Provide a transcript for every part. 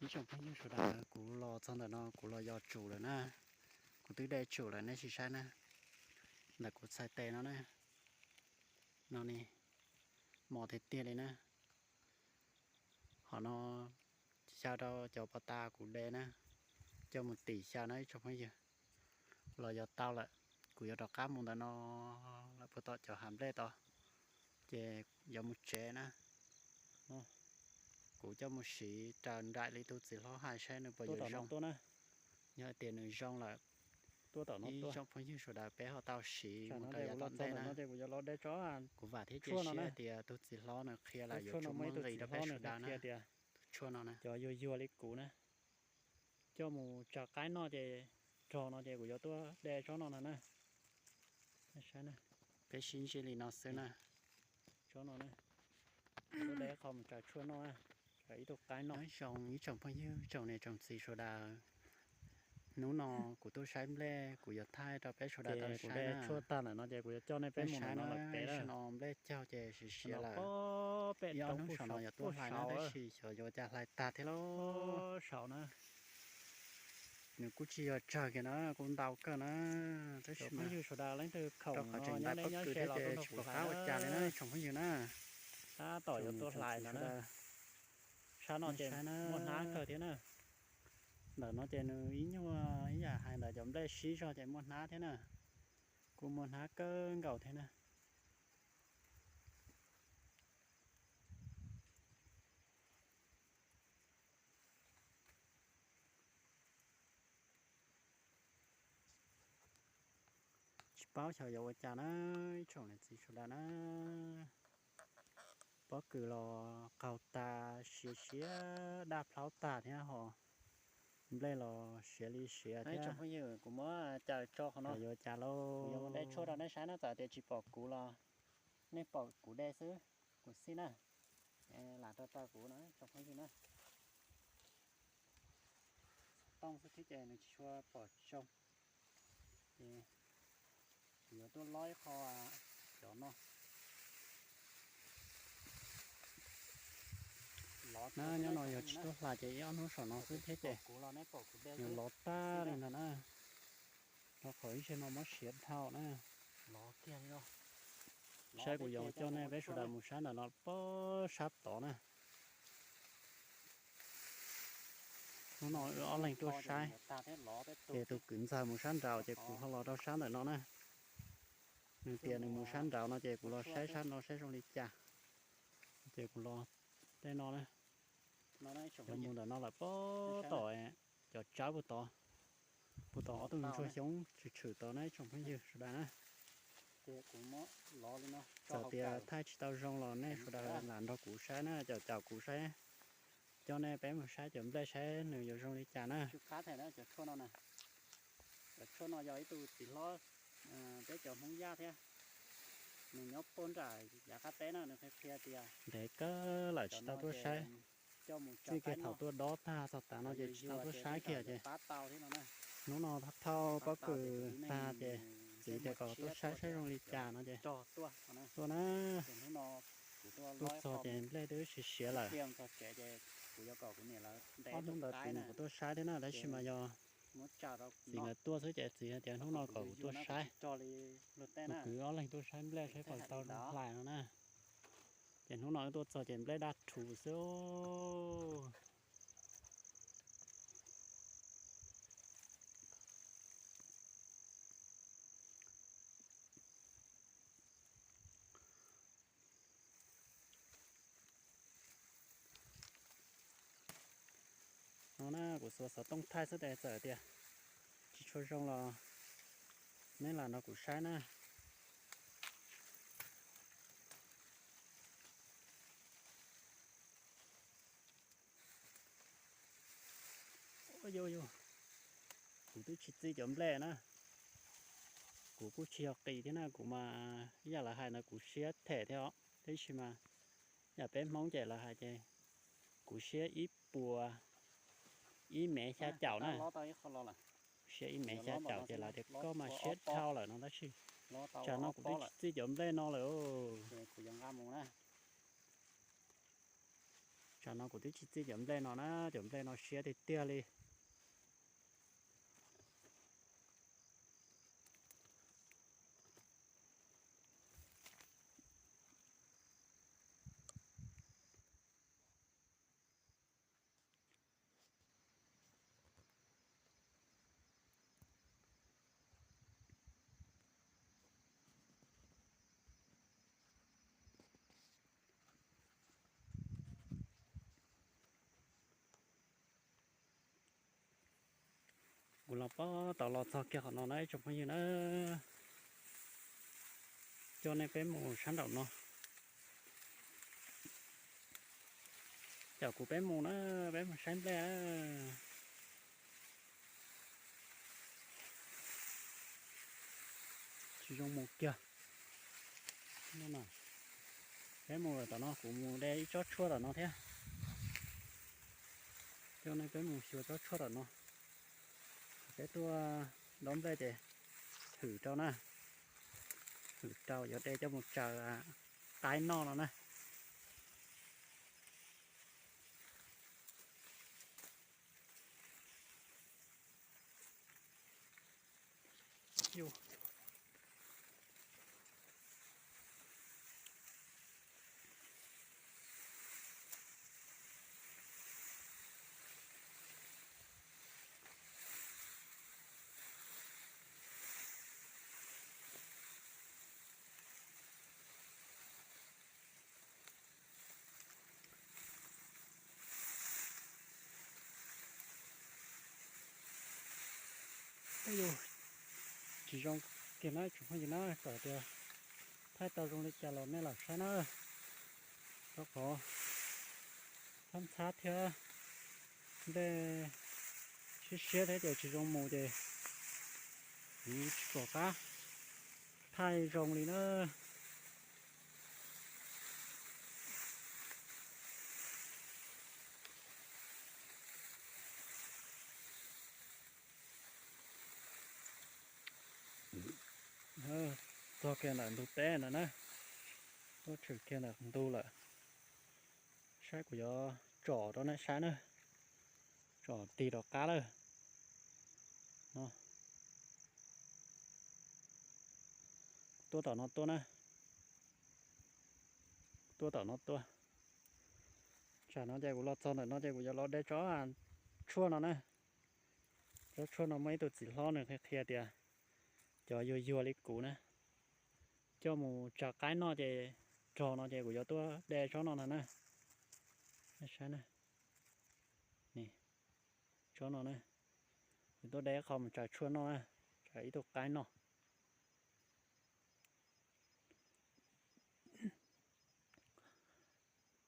Ib tsoom phooj ywg sawv daws, kuv los txog ntawm no kuv los yos tsum lawm na. Kuv twb de tsum lawm nej sim saib na. Ntawm kuv txhais tes no na, no ne, mos tiag tiag li na. Hom no xyaw rau cov pov tas kuv de na, coj mus tim xyaw na ib tsoom phooj ywg. Los yos tau lawm, kuv yuav rov qab mus ntawm no lawm puag tom cov hav nplej tod, ces yuav mus tsev na. Kuv coj mus siv raws nraim li tus txiv hlob hais saib nws puas yuav zoo. Yog hais tias nws zoo lawm, ib tsoom phooj ywg sawv daws peb ho tau siv mus rau yav tom ntej na. Kuv vam thiab cia siab tias tus txiv hlob nws qhia lawm yuav tsum muaj nqis rau peb sawv daws na. Tus tshuaj no na, cov yuag yuag li kuv na, coj mus tsa qaib noj ces rog no ces kuv yuav tuaj de tsob no no na. Peb sib ntsib li no xwb na. Tsob no na, tuaj de qho mus tsa tshuaj noj, tsa ib tug qaib noj. Nyob zoo ib tsoom phooj ywg tsoom niam tsoom txiv sawv daws, hnub no kuv tuaj saib nplej, kuv yuav thaij rau peb sawv daws tau saib na. Tshuaj tag ntawm no ces kuv yuav coj nej peb mus ntawm no lawm pem na. Nplej caug ces siav siav lawm. Ib ob hnub saum no yuav tuaj hlais na, tab sis xyov yuav ua cas hlais tag thiab lauj. Saum na, nws kuj tsis yog tsawg kiag na, kuj ntau kawg na. Tab sis mas rau qhov tseem ntais pob kws thiab ces tsis pom qab ua cas li na ib tsoom phooj ywg na. Tab tom yuav tuaj hlais no na. Sab no ces muaj hnab kawg thiab na. Ntawm no ces nws ib nyuag ib yam hais ntawd cov nplej sib zog ces muaj hnab thiab na. Kuj muaj hnab kawg nkaus thiab na. Tsis paub xyov yuav ua cas na, ib tsoom niam txiv sawv daws na. Pob kws los qaug tag, siav siav daj plhaub tag thiab ho nplej los siav li siav thiab. Ib tsoom phooj ywg, kuv muab caws tso qhov no, yuav ua cas lauj? Kuv yuav mus de tshuaj rau nej saib na, txawm tias tsis pom kuv los nej pom kuv de xwb, kuv xij na. Lam rau tau kuv no tsoom phooj ywg na. Xov tooj xwb thiab ces nws tsis tshua pom zoo. Ces kuv yuav tuaj lob ib qho cov no. Na nyob no yog tsis tuaj hlais ces ib ob hnub saum no xwb thiab ces nws lov tag li ntawd na. Rau qhov ib zaug no muab siav dhau na. Saib kuv yuav coj nej peb sawv daws mus saib ntawm no pab sab tod na. Hnub no wb ob leeg tuaj saib, ces tus kwv ntxawg mus sab nraud ces kuv ho los rau sab ntawm no na. Nws tias nws mus sab nraud no ces kuv los saib sab no saib zoo li cas. Ces kuv los tej no na. Yuav mus ntawm no lawm pab tom cov tsawb puag tod, puag tom ob tug ntsuag xyoob tshwm tshwm tod na ib tsoom phooj ywg sawv daws na. Txawm tias thaij tsis tau zoo los nej sawv daws lam nrog kuv saib na, caum caum kuv saib, coj nej peb mus saib cov nplej saib nws yuav zoo li cas na. Cov tshuaj no yog ib tug txiv hlob peb cov Hmoob Yaj thiab, nws nyob puag nram yav qab teb na, nws qhia qhia tias ntev kawg lawm tsis tau tuaj saib. Txij kiag thaum tuaj dob tag txog tav no ces tsis tau tuaj saib kiag ces hnub no thauj pob kws tag ces txiv tias kom tuaj saib saib zoo li cas no ces tuaj na. Tuaj txog ces nplej twb siav siav lawm. Ob hnub ntawd txiv nws kuv tuaj saib thiab na, tab sis mas yog txiv nkawd tuaj xwb ces txiv hais tias hnub no kom kuv tuaj saib, kuv kwv ob leeg tuaj saib nplej saib puas tau zoo hlais no na. Ces hnub no wb tuaj txog ces nplej daj rhuv xwb. No na kuv xuas xov tooj thaij xwb tes txawm tias tsis tshua zoo los neb lam nrog kuv saib na. Yus, kuv twb tsis txi cov nplej na. Kuv kuj tsis yog qis thiab na, kuv mas ib yam lawv hais ntawd kuv siab them thiab os, tab sis mas yam peb Hmoob ces lawv hais ces kuv siab ib puas ib mev xya caum na. Siab ib mev xya caum ces lawv tias koj mas siab dhau lawm no, tab sis tsam no kuv twb tsis txi cov nplej no lawm. Tsam no kuv twb tsis txij cov nplej no na, cov nplej no siab tiag tiag li. Kuv los pob tau los txog kiag qhov no na ib tsoom phooj ywg na, coj nej peb mus sab nraum no. Coj kuv peb mus na, peb mus saib nplej. Tsis zoo mus kiag. Peb mus lawm tom no, kuv mus de ib tsob tshuaj tom no thiab. Coj nej peb mus xyuas tsob tshuaj tom no. Peb tuaj dob nplej ces hwm rau na, hwm rau yuav de coj mus tsaws qaib noj no na. Yus, tsis zoo kiag na tsoom phooj ywg na, txawm tias thaij tau zoo li cas los nej lam saib na. Rau qhov thab ntxhab thiab nplej siab siab thiab ces tsis zoo mus ces kuv tsis pom qab thaij zoo li na. Txog kiag ntawm ntug teb ntawd na, tuaj tshwm kiag ntawm ntug lawm. Saib kuv yuav tsom rau nej saib na, tsom tig rov qab lawm. Tuaj tom no tuaj na, tuaj tom no tuaj. Tsam no ces kuv los txog ntawm no ces kuv yuav los de tsob tshuaj no na. Tsob tshuaj no muaj ib tug txiv hlob nws qhia qhia tias cov yuag yuag li kuv na, coj mus tsaws qaib noj ces rog no ces kuv yuav tuaj de tsob no ntag na. Nej saib na, tsob no na, kuv tuaj de qho mus tsaws tshuaj noj na, tsaws ib tug qaib noj.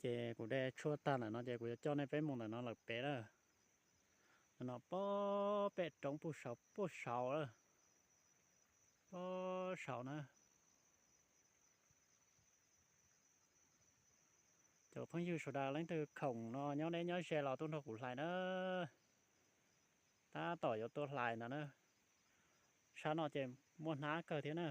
Ces kuv de tshuaj tag ntawm no ces kuv yuav coj nej peb mus ntawm no lawm pem lawm. Ntawm no pob pem roob puag saud puag saud lawm, puag saud na. Cov phooj ywg sawv daws leej twg khoom no nyob deb nyob ze los tuaj nrog kuv hlais na. Tab tom yuav tuaj hlais ntawd na. Sab no ces muaj hnab kawg thiab na.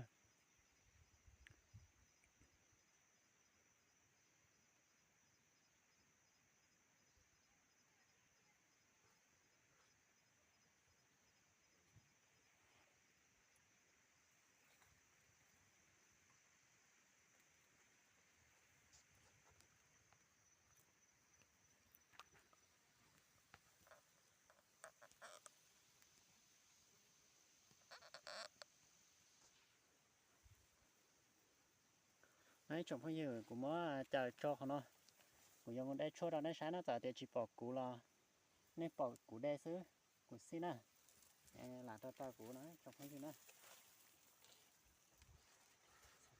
Ib tsoom phooj ywg, kuv muab caws tso qhov no, kuv yuav mus de tshuaj rau nej saib na, txawm tias tsis pom kuv los nej pom kuv de xwb, kuv xij na. Lam rau rau kuv no tsoom phooj ywg na.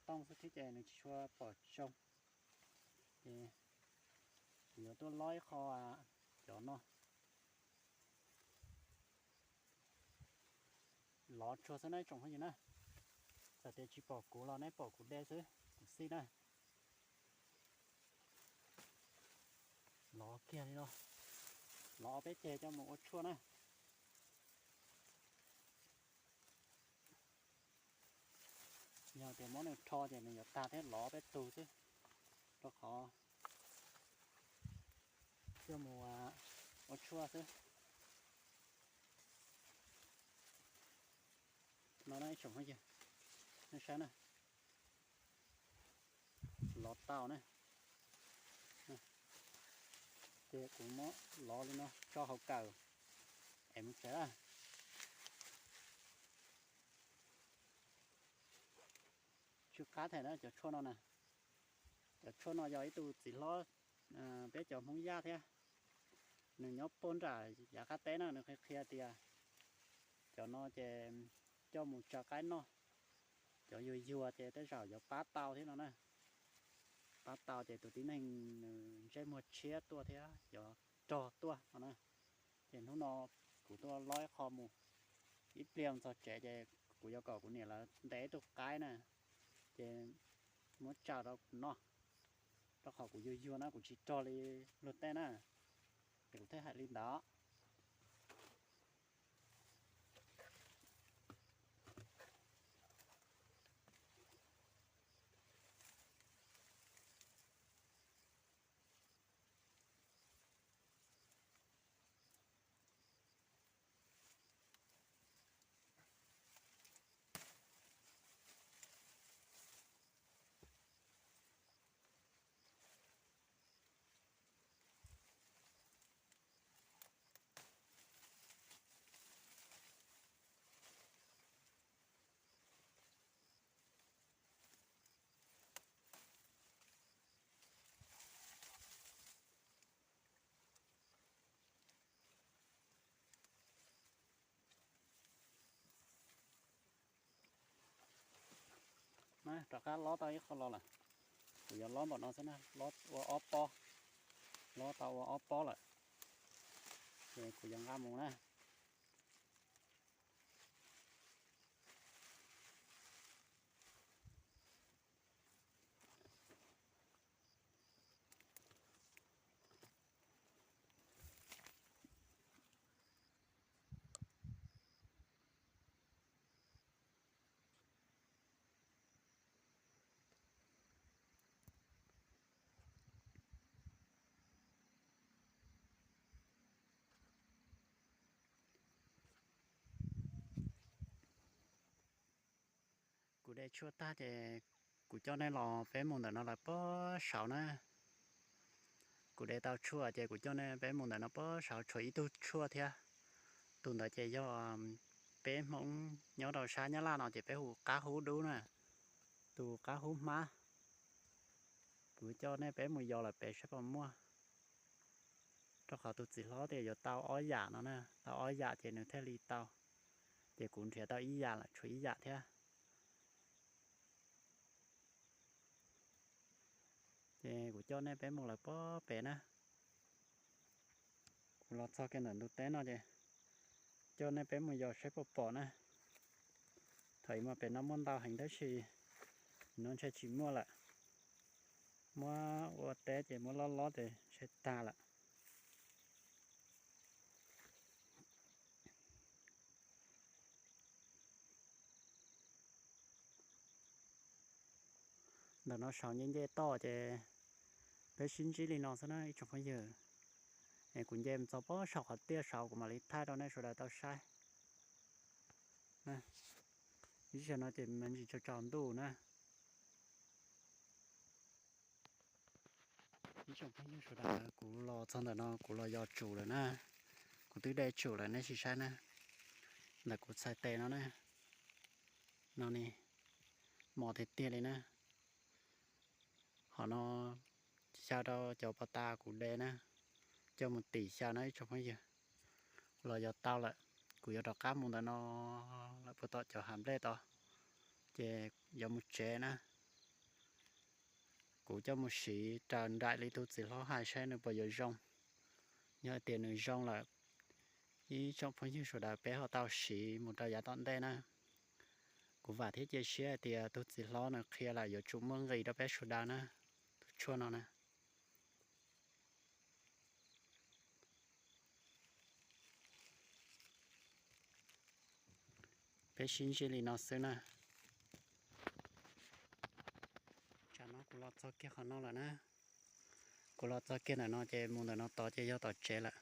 Xov tooj xwb thiab ces nws tsis tshua pom zoo. Ces kuv yuav tuaj lob ib qho cov no. Lov tsuag xwb na tsoom phooj ywg na. Txawm tias tsis pom kuv los neb pom kuv de xwb, kuv xij na. Lov kiag li no. Lov peb ceg coj mus ua tshuaj na. Yog tias muab nws rho ces nws yuav tag thiab, lov peb tug xwb. Rau qhov Coj mus ua tshuaj xwb. No na ib tsoom phooj ywg, nej saib na, lov tau na. Ces kuv muab lov li no tso hauv kawm es mus tsev lawm. Tsw qab thiab na cov tshuaj no na. Cov tshuaj no yog ib tug txiv hlob peb cov Hmoob Yaj thiab, nws nyob puag nram yav qab teb na, nws qhia qhia tias cov no ces coj mus tsa qaib noj, cov yuag yuag ces tej zaum yuav pab tau thiab no na. Pab tau ces tus tib neeg nws ntsej muag tshiab tuaj thiab yuav rog tuaj no na. Ces hnub no kuv tuaj lob ib qho mus, ib pliag txog tsev ces kuv yuav kom kuv niam lawv ntes ib tug qaib na, ces muab tsa rau kuv noj, rau qhov kuv yuag yuag na kuv tsis rog li luag tej na, ces kuv thiaj hais li ntawd. Rov qab lob tau ib qho los lawm. Kuv yuav lob npaum no xwb na, lob ua ob pob, lob tau ua ob pob lawm, ces kuv yuav nqa mus na. Kuv de tshuaj tag ces kuv coj nej los peb mus ntawm no lawm pob saud na. Kuv de tau tshuaj ces kuv coj nej peb mus ntawm no pob saud tshuav ib tug tshuaj thiab. Tus ntawd ces yog peb Hmoob nyob rau sab Nyab Laj no ces peb hu qab hub dub na, tus qab hub hmab. Kuv coj nej peb mus yos lawm pem saib puas muaj. Rau qhov tus txiv hlob tias yuav tau ob yam no na, tau ob yam ces nws thiaj li tau. Ces kuv nrhiav tau ib yam lawm, tshuav ib yam thiab. Ces kuv coj nej peb mus lawm pob pem na. Kuv los txog kiag ntawm ntug teb no ces coj nej peb mus yos saib puas pom na. Thaum ub mas pem no muaj ntau heev tab sis no ntshe tsis muaj lawm. Muab ua teb ces muab lob lob ces ntshe tag lawm. Ntawm no saud nce nce toj ces peb sib ntsib li no xwb na ib tsoom phooj ywg. Es kuv nce mus txog pob saum qhov tiaj saud kuv mam li thaij rau nej sawv daws tau saib. Ib zaug no ces me ntsis tsaus tsaus ntuj na. Ib tsoom phooj ywg sawv daws, kuv los txog ntawm no kuv los yos tsum lawm na. Kuv twb de tsum lawm nej sim saib na. Ntawm kuv txhais tes no na, no ne, mos tiag tiag li na. Hom no xya rau cov pos tas kuv de na, coj mus tim xya na ib tsoom phooj ywg. Los yos tau lawm, kuv yuav rov qab mus ntawm no lawm puag tom cov hav nplej tod, ces yuav mus tsev na. Kuv coj mus siv raws nraim li tus txiv hlob hais saib nws puas yuav zoo. Yog hais tias nws zoo lawm, ib tsoom phooj ywg sawv daws peb ho tau siv mus rau yav tom ntej na. Kuv vam thiab cia siab hais tias tus txiv hlob nws qhia lawm yuav tsum muaj nqis rau peb sawv daws na, tus tshuaj no na. Peb sib ntsib li no xwb na. Tsam no kuv los txog kiag qhov no lawm na. Kuv los txog kiag ntawm no ces mus ntawm no tod ces yog tom tsev lawm.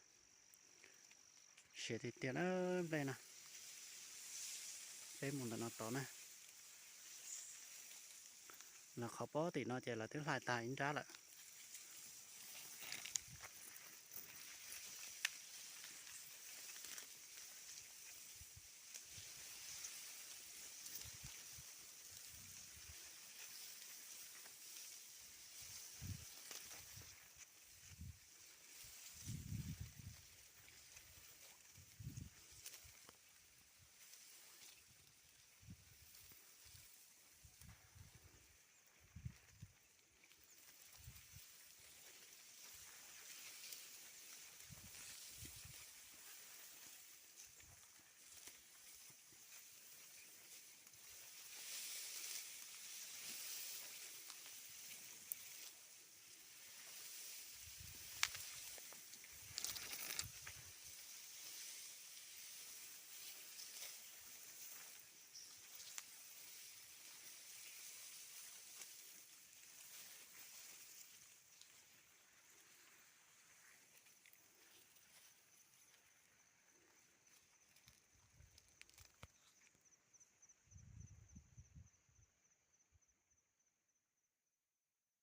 Siav tiag tiag na nplej no. Peb mus ntawm no tod na. Lawv qhov pob tim no ces lawv twb hlais tag ib nrab lawm.